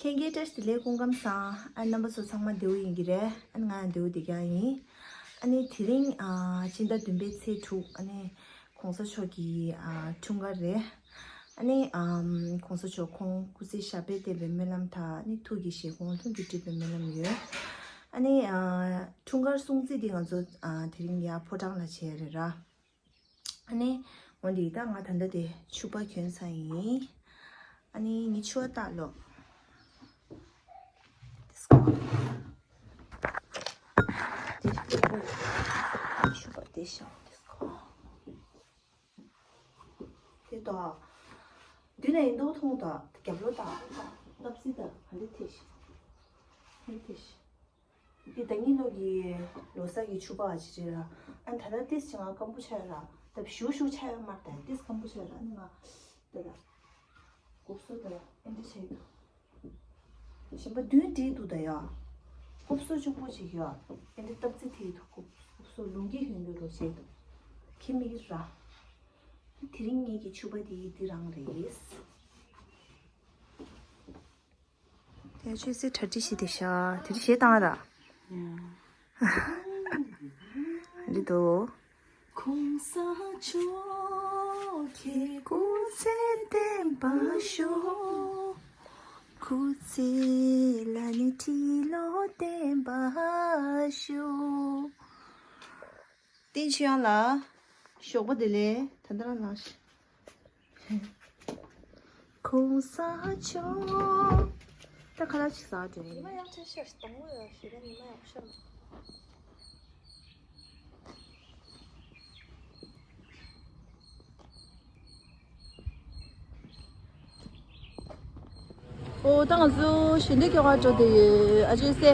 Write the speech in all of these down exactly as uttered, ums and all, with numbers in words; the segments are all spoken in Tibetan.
ཁྱེད་ཀྱིས་བཀྲ་ཤིས་བདེ་ལེགས་སྐུ་ཁམས་བཟང་། ཨ་རྣམ་པ་ཚོ་ཚང་མ་བདེ་པོ་ཡིན་གྱི་རེད། ཨ་ང་ཡང་བདེ་པོ་བདེ་རྐྱང་ཡིན། ཨ་ནི་དེ་རིང་ཨ་སྤྱི་ཟླ་བདུན་པའི་ཚེས་དྲུག་ཨ་ནི་གོང་ས་མཆོག་གི་ཨ་འཁྲུངས་སྐར་རེད། ཨ་ནི་ཨམ་གོང་ས་མཆོག་ཁོང་སྐུ་ཚེ་ཞབས་པད་བརྟན་པའི་སྨོན་ལམ་དང་ཨ་ནི་ཐུགས་ཀྱི་བཞེད་དགོངས་ལྷུན་གྱིས་གྲུབ་པའི་སྨོན་ལམ་ཡོད། ཨ་ནི་ཨ་འཁྲུངས་སྐར་སྲུང་བརྩི་འདི་ང་ཚོ་ཨ་དེ་རིང་ཡར་ཕོ་བྲང་ལ་བྱས་རེད་ར། ཨ་ནི་འོ་འདི་ད་ང་ད་ལྟ་དེ་ཕྱུ་པ་གྱོན་ཚར་ཡིན། ཨ་ནི་ངའི་ཕྱུ་པ་ལྟ་ལོ། དེ་སྐོར། དེ་ཕྱུ་པ་དེ་ཤོག་དེ་སྐོར། དེ་ད། འདི་ནས་ཡིན་མདོག་མཐོང་ད་རྒྱབ་ལོ་ད། ལབ་སྲིད་ད་ག་འདི་ཐེ་ཤི། འདི་ཐེ་ཤི། འདི་ཟླ་ཉིན་ལོ་གི་ལོ་གསར་གྱི་ཕྱུ་པ་ཅི་རེད་ར། ཨ་ད་ལྟ་ཏིས་ཅི་ང་སྐམ་པོ་ཆགས་ཡོད་ར། ད་ཞུ་ཞུ་ཆགས་ཡོད་མ་རེད། ཏིས་སྐམ་པོ་ཆགས་ཡོད་ར། ཨ་ནི་ང་ད་ད་རྐུབ་སོ་ད་ཨེ་འདྲ་བྱས་འདུག་ཞིམ་པ་བདུན་བྲིས་འདུག་ད་ཡ། རྐུབ་སོ་གཅིག་པོ་ཅིག་ཡ། ཨེ་འདྲ་སྟབས་རྩེ་ཐིག་འདུག་རྐུབ་རྐུབ་སོ་ལུང་གི་ཧོན་འདུག་རོ་བྱས་འདུག་ཁྱི་མི་གི་ར། དེ་རིང་ངེད་ཀྱི་ཕྱུ་པ་དེ་འདི་རང་རེད། དེ་ཆོས་སྲིད་གྲ་སྒྲིག་ཞིག་དེ་ཤ་དེ་རིང་ཞེ་བཏང་ར། འདི་དོ། གོང་ས་མཆོག་གི་སྐུ་ཚེ་བརྟན་པར་ཤོག་སྐུ་ཚེ་ལ་ནི་ཁྲི་ལོ་བརྟན་པར་ཤོག་བསྟན་ཆོས་དབྱངས་ལགས། ཞོགས་པ་བདེ་ལེགས། ད་ལྟ་རང་ལངས་ཤིག་གོང་ས་མཆོག་ད་ཁ་ལག་ཅིག་ཟ་འགྲོ། ཉི་མ་ཡག་ཆ་ཤར་དང་པོ་ཡ་ཞེ་ད་ཉི་མ་ཡག་ཤར། ཨོ་ད་ང་ཚོ་ཞལ་འདོན་སྐྱོང་ག་འགྲོ་བསྡད་ཡོད། ཨ་ཅེ་སེ།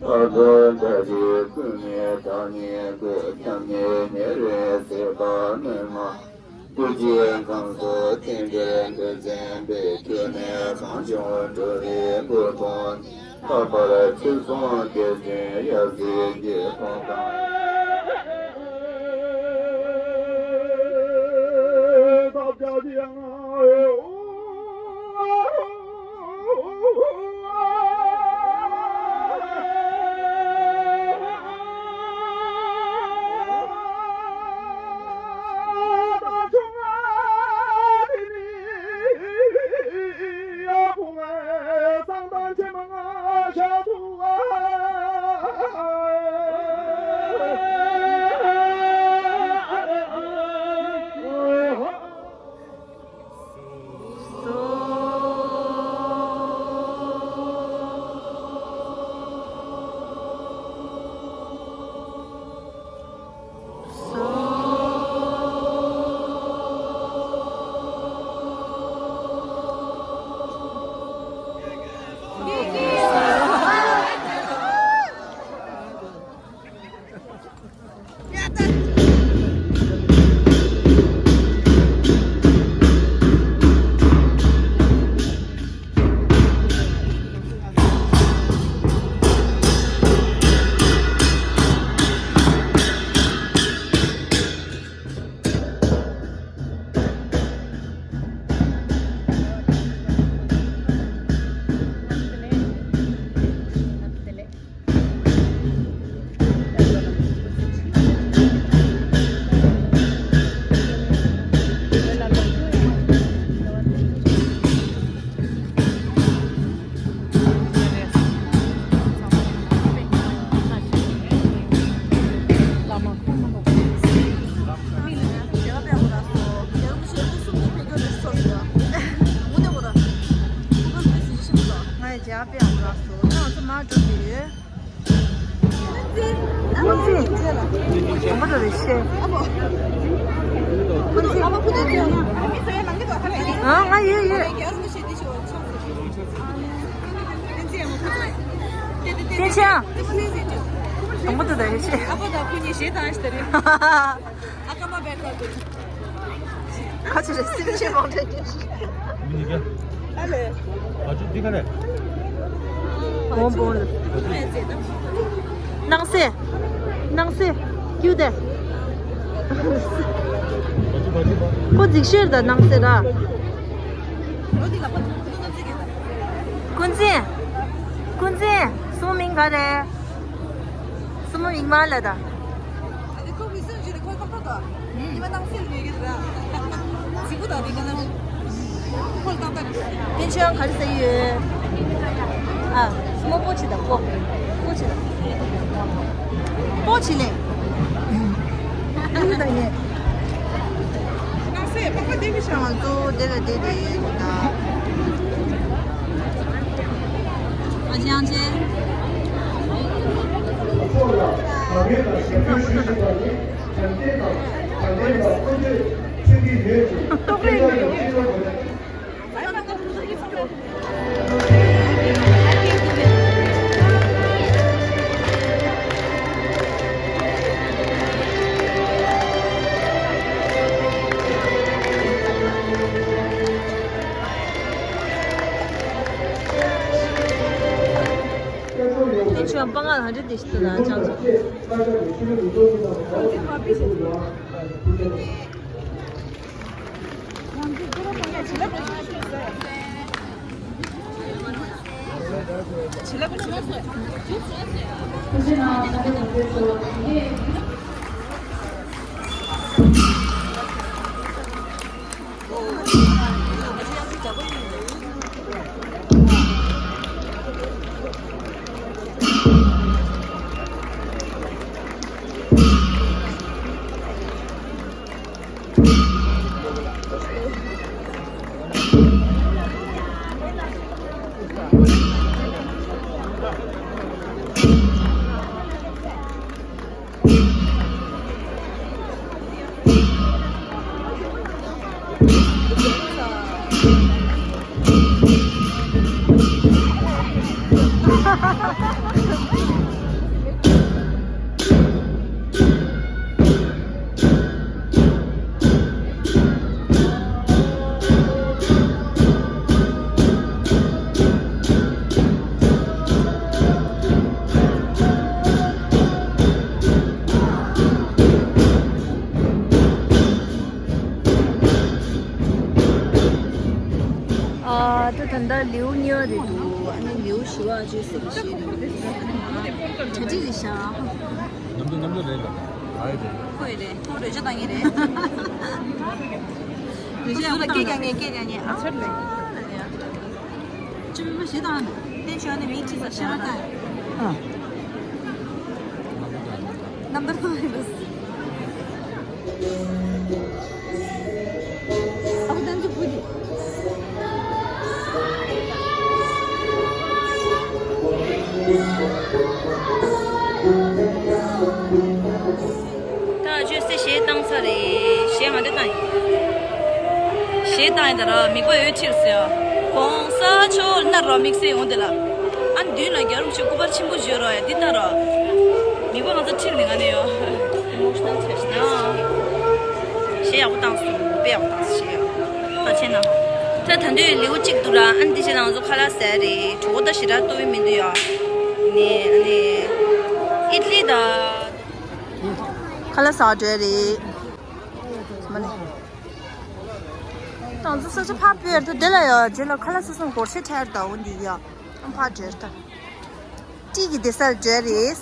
ཨ་ཙི་ད་རེས་ཀུན་ནས་བདག་ཉིད་ཀུན་ཀྱང་ཉེ་ཉེ་རེ་ཟེར་བ་ནས་མ། སྐུ་མཁྱེན་གང་སོགས་མཚན་དཔེ་འདོད་མཚན་དཔེ་ཁྱོད་ནས་གང་བྱུང་འགྲོ་བའི་སྐུ་མཐོང་། ལྷག་པར་ཚུལ་གསུམ་རྒྱལ་ཆེན་ཡབ་སྲས་ཀྱི་མཐོང་དང་། ང་ཡི་རྒྱ་དཔེ་ཡག་པོ་རག་སོང་། ད་ང་ཚོ་མར་འགྲོ་གི་ཡོད། ཁོང་ཚོས་གོམ་པ་རེ་རེ་བཤད། ཁོང་ཚོས། ཨ་ང་ཡོད་ཡོད། བསྟན་ཆེན། དང་པོ་དེ་ད་ཡེ་ཤེས། ཨ་ཁུ་དང་ཁུ་གཉིས་ཞེ་དྲག་ཞིག་ད་རེད། ཨ་ཀ་མ་བེ་ཀ་ཏུ། ཁ་ཆེ་རེད་སེམས་ཆེ་མང་དྲགས་ཀྱི། མི་གཉིས་ཀ། ཨ་ལེ། ཨ་ཅོ་འདི་ག་རེད། བོང་བོང་ལ། སྣང་གསལ། སྣང་གསལ། ཀྱུ་དེ། ཁོ་འཛིག་ཤེར་དང་སྣང་གསལ་ར། ཀུན་མཁྱེན། ཀུན་མཁྱེན། སྲུང་མིང་ག་རེད། སྲུང་མ་མིང་མ་ལ་ད། བསྟན་ཆོས་ག་རེ་ཟེར་ཡོད། ཨ། སྲུང་མ་པོ་ཆེ་ད་པོ། པོ་ཆེ་ད། པོ་ཆེ་ལེ། ཀུན་མཁྱེན་ད་ངས། ང་ཚོ་དེ་ལ་བསྡད་དེ་ཡོད་ད། ཨ་ཅང་ཆེ། ཏོག་རེ་ཡོད། དེ་ཆོས་པ་ང་ལ་འདྲི་དེ་ཞིག་ལ་ཅང་ཅང་། ཨ། ད་ད་ལྟ་ལེའུ་གཉིས་པ་རེད་འདུག་ཨ་ནི་ལེའུ་བཞི་པ་བཅས་སེམས་ཤེས་རེད་འདུག་གྲ་སྒྲིག་རེད་ཤག་ནམ་རྒྱུན་ནམ་རྒྱུན་རེད་ལ། ཨ་ཡེ་རེད། ཁོ་ཡི་རེད། ཁོ་རོལ་ཆ་བཏང་ཡི་རེད། རོལ་ཆ་ཡག་པོ་བཏང་། སྐད་རྒྱག་ངེས་སྐད་རྒྱག་ངེས། ཨ་ཚར་ལ་ཡ། ཅི་མི་མ་ཞེ་དང་། བསྟན་ཆོས་ནི་མིག་ཁྲིད་ས་ཤ་བ་ལྟ། ཨ། རྣམ་པར་ཐོ་ཡི་རུ། ཨ་ཁུ་ཏན་ཚུ་བུ་དེ། ད་ཅོས་སེ་གཞས་བཏང་ཚར་རེད། གཞས་ང་འདི་བཏང་ཡིན། གཞས་བཏང་ཡིན་ད་ར་མིག་པ་འོད་འཁྲིལ་ཟེར། གོང་ས་མཆོག་ན་ར་དམིགས་བསལ་འོང་དེ་ལ། ཨ་མདུན་ལ་རྒྱལ་རབས་ཆེ་སྐུ་པར་ཆེན་པོ་བརྗོད་རོགས་ཡ་འདི་ལྟ་རོགས། མིག་པ་ང་ཚོ་ཁྲིད་ནས་ང་ནས་ཡོད། ཨེ་མོ་ཤི་ནལ་ཆགས་ཤག་གཞས་ཡག་པོ་བཏང་སོང་། དཔེ་ཡག་པོ་བཏང་སོང་། གཞས་ཡག་པོ་ཐག་ཆད་ན། ད་ད་དུང་ལེའུ་གཅིག་འདུག་ར། ཨ་འདི་བྱས་ན་ང་ཚོ་ཁ་ལག་ཟ་རེད། གྲོད་ཁོག་ད་ཞེ་དྲག་ལྟོགས་ཡི་མི་འདུག་ཡ། ནས་ཨ་ནི་ཨིད་ལི་ད། ཁ་ལག་ཟ་འགྲོ་ཡ་རེད། མ་ནི། ད་ང་ཚོ་ས་ཆ་ཕར་སྤོས་ཐུབ་དེ་ལ་ཡ། རྗེས་ལ་ཁ་ལག་ཟ་སོང་སྒོར་གཞས་འཕྲལ་ད་འོ་འདི་ཡ། ཨ་ཕར་འགྲོ་ད། ཏི་གི་དེ་སར་འགྲོ་རེད།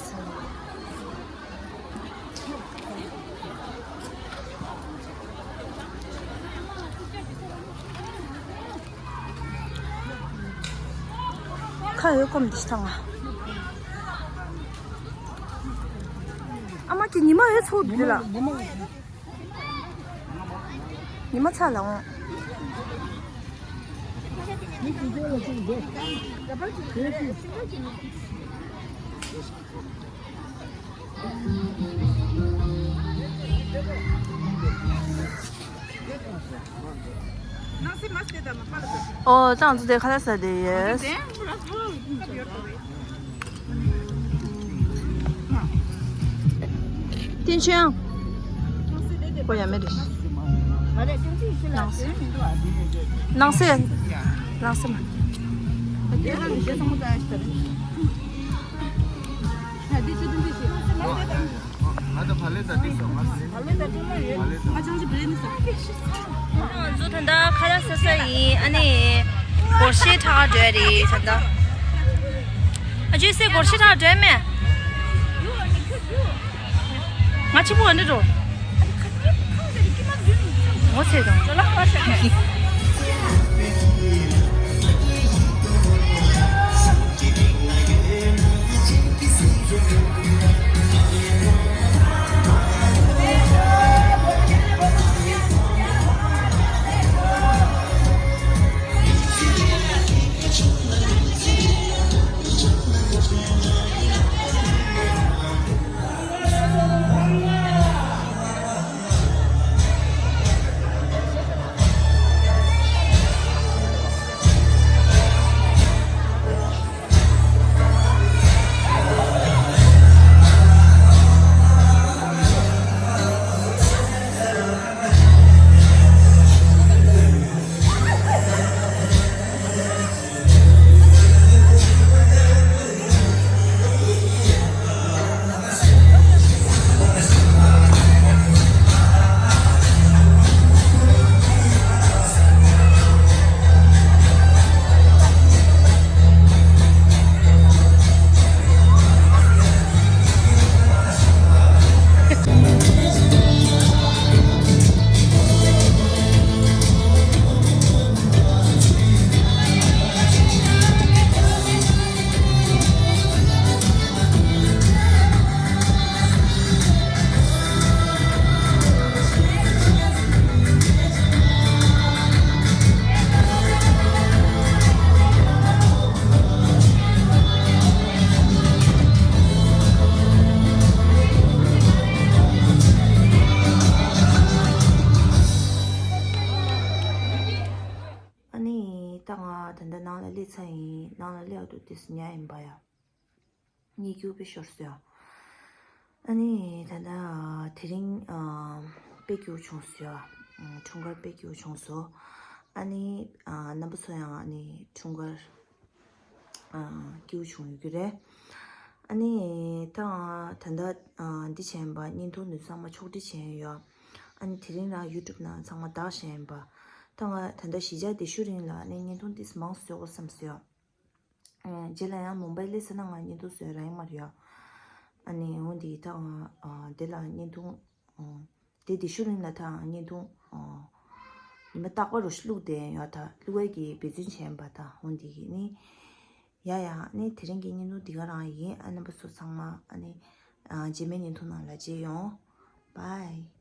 ཁ་འོད་སྐོམ་འདི་ཞིག་ཐང་ང་། ཨ་མ་ཀྱི་ཉི་མ་འོད་ཚོགས་འདི་ལ། ཉི་མ་ཚ་ལ་འོང་། ཨོ། ད་ང་ཚོ་དེ་ཁ་ལག་ཟ་བསྡད་ཡོད། ཅིན་ཆོན། ཁོ་ཡ་མེད་རེད། ནང་སེ། ནང་སེ་མ། ང་ཚོ་ད་ལྟ་ཁ་ལག་ཟ་ས་ཡིན། ཨ་ནི་སྒོར་གཞས་འཁྲབ་ག་འགྲོ་ཡ་རེད་ད་ལྟ། ཨ་ཅོ་སེ་སྒོར་གཞས་འཁྲབ་ག་འགྲོ་ཡ་མེད། ང་གཅིག་པུ་འོ་འདྲ་འགྲོ། ངོ་ཚ་དང་། ཨ་ནི་ད་ང་ད་ལྟ་ནང་ལ་སླེབས་ཚར་ཡིན། ནང་ལ་སླེབས་འདུག་དེ་སུ་ཉལ་ཡིན་པ་ཡ། གཉིད་སྐྱུག་པའི་ཤོར་སོང་ཡ། ཨ་ནི་ད་ལྟ་དེ་རིང་ཨ་དཔེ་སྐྱིད་པོ་བྱུང་སོང་ཡ། ཨ་འཁྲུངས་སྐར་དཔེ་སྐྱིད་པོ་བྱུང་སོང་། ཨ་ནི་ཨ་རྣམ་པ་ཚོ་ཡང་ཨ་ནི་འཁྲུངས་སྐར་ཨ་སྐྱིད་པོ་བྱུང་ཡོད་ཀྱི་རེད། ཨ་ནི་ད་ང་ད་ལྟ་ཨ་འདི་བྱས་ཡིན་པ། བརྙན་ཐུང་འདི་ཚང་མ་ཕྱོགས་སྒྲིག་བྱས་ཡོད་ཡ། ཨ་ནི་དེ་རིང་རང་ཡུ་ཊུབ་ནང་ཚང་མ་དག་བྱས་ཡིན་པ། ད་ང་ད་ལྟ་གཞིས་ཆགས་བསྡད་ཤུལ་རིང་ལ་ཨ་ནི་བརྙན་ཐུང་འདི་མང་བཟོ་དགོས་བསམ་སོང་ཡ། ཨ་རྗེས་ལ་ཡང་མུམ་བྷའི་སླེབས་ཚར་ན་ང་བརྙན་ཐུང་བཟོ་རག་གི་མ་རེད་ཡ། ཨ་ནི་འོ་འདི་ད་ང་ཨ་དེ་ལ་བརྙན་ཐུང་ཨ་དེ་བསྡད་ཤུལ་རིང་ལ་ད་བརྙན་ཐུང་ཨ་ཉི་མ་རྟག་པར་རུ་བླུགས་བསྡད་ཡོད་ད། བླུགས་ཡས་ཀྱི་འབད་བརྩོན་བྱས་ཡིན་པ་ད། འོ་འདི་གི་ནི་ཡ་ཡ། ཨ་ནི་དེ་རིང་གི་བརྙན་ཐུང་འདི་ག་རང་ཡིན། ཨ་རྣམ་པ་ཚོ་ཚང་མ་ཨ་ནི་ཨ་རྗེས་མའི་བརྙན་ཐུང་ནང་ལ་མཇལ་ཡོང་། བྷའི།